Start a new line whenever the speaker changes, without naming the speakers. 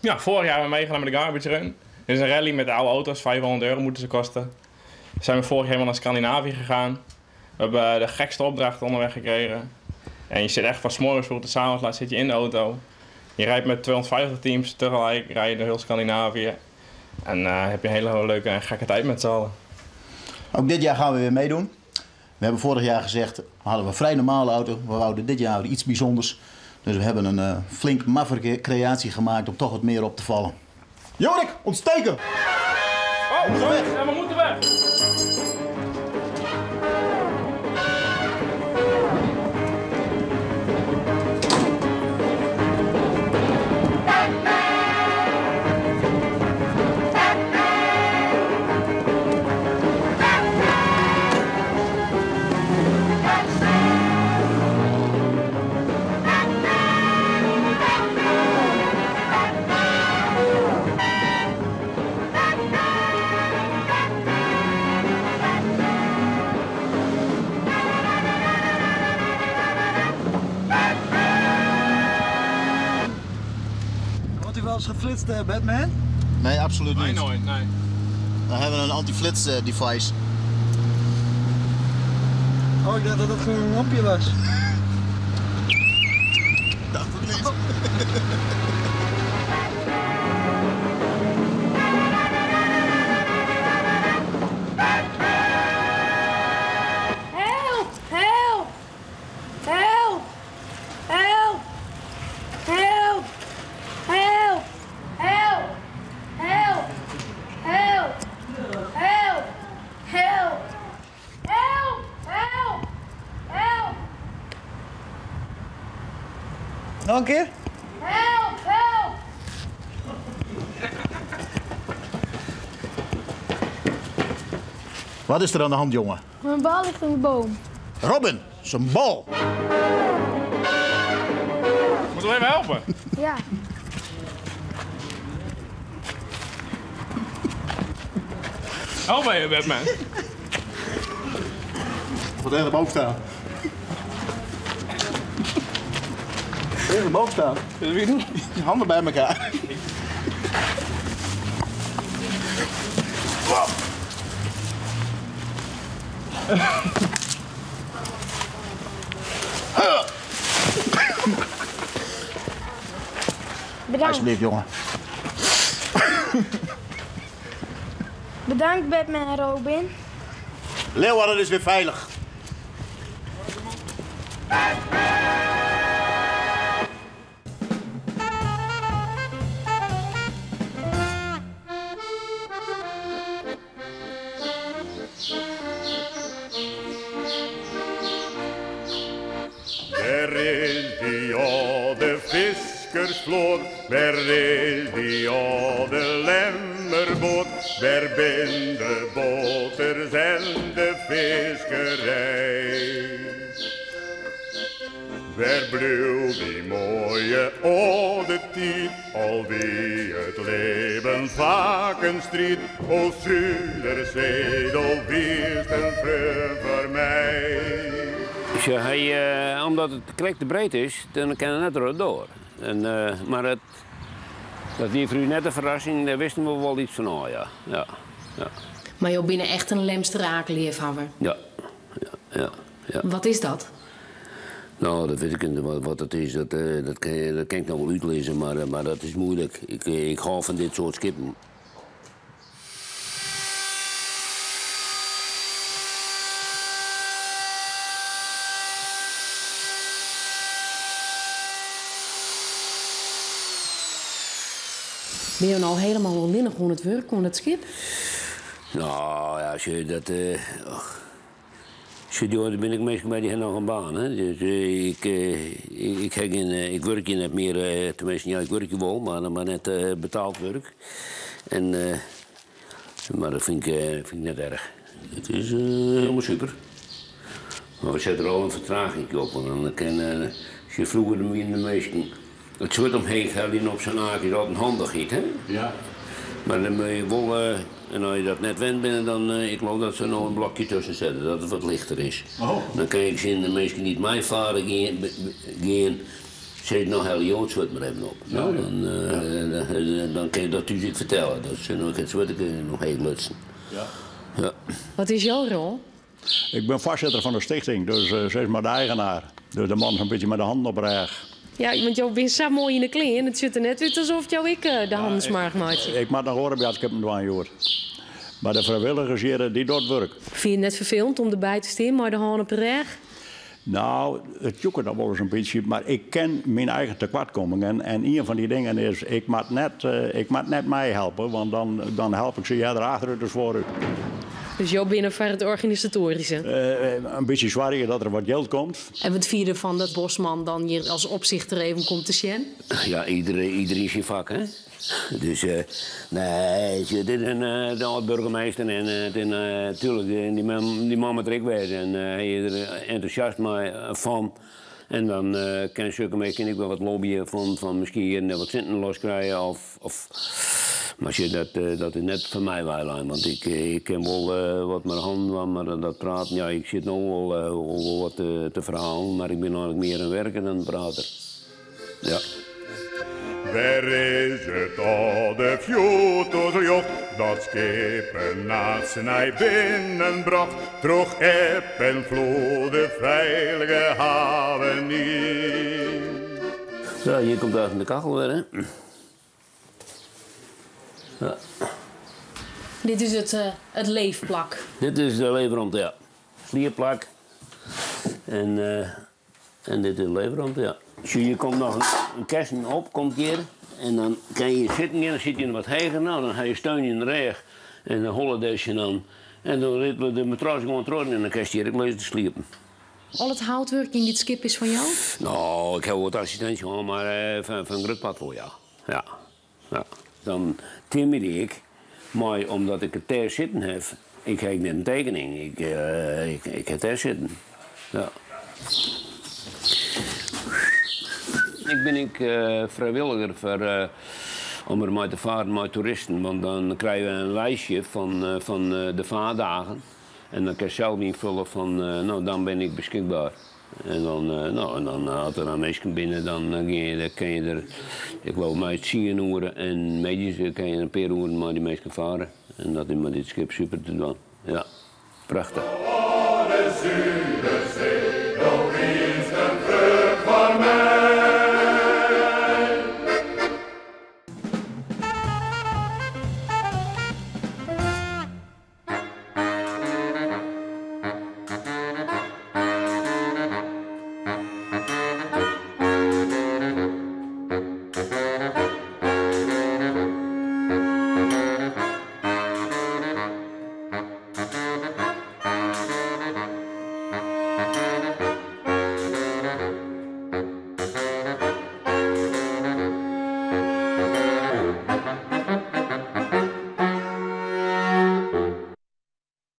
Ja, vorig jaar hebben we meegedaan met de Garbage Run. Dit is een rally met oude auto's, 500 euro moeten ze kosten. Zijn we vorig jaar helemaal naar Scandinavië gegaan. We hebben de gekste opdracht onderweg gekregen. En je zit echt van 's morgens vroeg tot 's avonds laat zit je in de auto. Je rijdt met 250 teams tegelijk, rij je door heel Scandinavië. En heb je een hele leuke en gekke tijd met z'n allen.
Ook dit jaar gaan we weer meedoen. We hebben vorig jaar gezegd, we hadden een vrij normale auto. We wouden dit jaar iets bijzonders. Dus we hebben een flink maffe creatie gemaakt om toch wat meer op te vallen. Jorik, ontsteken!
Oh,
We moeten weg.
Ja, we moeten weg!
Wordt u wel eens geflitst, Batman?
Nee, absoluut
Nee,
niet.
nooit, nee.
Dan hebben we een anti-flits device.
Oh, ik dacht dat dat gewoon een lampje was.
Ik dacht het niet.
Help! Help! Help! Help! Help! Help! Help! Help! Help! Help! Help! Help! Help! Help!
Nog een keer?
Help! Help!
Wat is er aan de hand, jongen?
Mijn bal ligt in de boom.
Robin, zijn bal.
Moeten we even helpen?
Ja.
Help even, Batman.
Moet even boven staan. Even boven staan. Je handen bij elkaar.
Bedankt.
Alsjeblieft, jongen.
Bedankt, Batman en Robin.
Leeuwarden is weer veilig.
Waar is die oude viskersvloot? Waar is die oude lemmerboot? Waar ben de boters en de viskerij? Waar bleef die mooie oude tijd, al wie het leven vaak een strijd, o Zuiderzee, al wees een vreugd voor mij.
Ja, hij omdat het krek te breed is, dan kan het net er door. En maar dat die voor u net een verrassing, daar wisten we wel iets van, oh ja. Ja, ja.
Maar je bent echt een Lemsteraak-liefhebber.
Ja, ja, ja, ja.
Wat is dat?
Nou, dat weet ik niet wat dat is. Dat kan ik nog wel uitlezen, maar dat is moeilijk. Ik hou van dit soort skippen.
Ben je nou helemaal onzinnig aan het werk, aan het schip?
Nou ja, als je dat, ach. Als je die hoort, dan ben ik meestal bij die nog een baan. Hè? Dus ik heb geen ik werk hier net meer, tenminste, ja, ik werk hier wel, maar net betaald werk. En maar dat vind ik net erg. Het is helemaal super. Maar we zetten er al een vertraging op, want dan kan als je vroeger de meesten het soort omheen gaat die op zijn haak is altijd handig, hè?
Ja.
Maar dan moet je wel, en als je dat net wend bent, dan ik geloof dat ze nog een blokje tussen zetten, dat het wat lichter is.
Oh.
Dan kan ik zien de mensen die niet mij varen gaan, Sis no helje jo it swurd mar even op. No, dan, dan kin ik dat thús ek fertelle. Dat se no it swurd noch heech lutsen. Ja. Ja.
Wat is jo rol?
Ik bin foarsitter fan de stichting, dus sis mar de eigenaar. Dus de man sa'n bytsje mei de hannen op 'e rêch.
Ja, want jo binne sa moai yn 'e klean. It sjocht der net út asof jo ek de hannen smoarch meitsje.
Ik moat noch oare boadskippen dwaan hjoed. Mar de frijwilligers hjir, dy docht wurk.
Fyn je it net ferfelend om derby te stean mei de hân op 'e rêch?
No, it jokket noch wolris in bytsje, mar ik ken myn eigen tekoartkommingen en ien fan dy dingen is, ik moat net, ik moat net meihelpe, want dan, dan help ik se earder achterút as foarút.
Dus jo binne foar it organisatoaryske?
In bytsje soargje dat der wat jild komt.
En wat fine je derfan dat Bosman dan hjir as opsichter even komt te sjen?
Ja, iedereen syn fak, hè. Dus nee, dit is in de âld-burgemeester en it is natuerlik, dy man moat der ek wêze en hy is der entûsjast mei fan. En dan kin sokke minsken ek wol wat lobbye fan fan miskien hjir en dêr wat sinten los krije of of mar sjoch dat dat is net foar my weilein, want ik ik kin wol wat mei de hannen dwaan, mar dat praten, ja ik sit no wol wol wat te ferhalen, mar ik bin eigenlik mear in werker dan in prater. Ja.
Wêr is it âlde fjoertoerljocht dat skippen nachts nei binnen brocht, troch eb en floed de feilige haven yn?
Zo, hjir komt even de kachel wer, hè. Ja.
Dit is it, it leefplak.
Dit is de leefromte, ja. Sliepplak. En En dit is de leefromte, ja. Sjoch, hjir komt noch in kessen op, komt hjir. En dan kin je hjir sitten gean, dan sit je wat heger. No, dan ha je steun yn de rêch en de holle dêr dan. En dan litte we de matras gewoan troch en dan kinst hjir ek lizze te sliepen.
Al it houtwurk yn dit skip is fan jo?
No, ik ha wol wat assistinsje hân, mar foar in grut part wol, ja. Ja, ja. Dan timmerje ik, mei omdat ik it dêr sitten haw, ik ha ek net in tekening, ik, ik ha it dêr sitten. Ja. Ik bin ek frijwilliger foar om der mei te faren mei toeristen, want dan krije we in lijstje fan, fan de faardagen en dan kinst sels ynfulle fan no dan bin ik beskikber. En dan, no, en dan as der dan minsken binne, dan gean je, kin je der, ik leau mei tsien oere en middeis kin je in pear oeren mei dy minsken fare. En dat is mei dit skip super te dwaan. Ja, prachtich.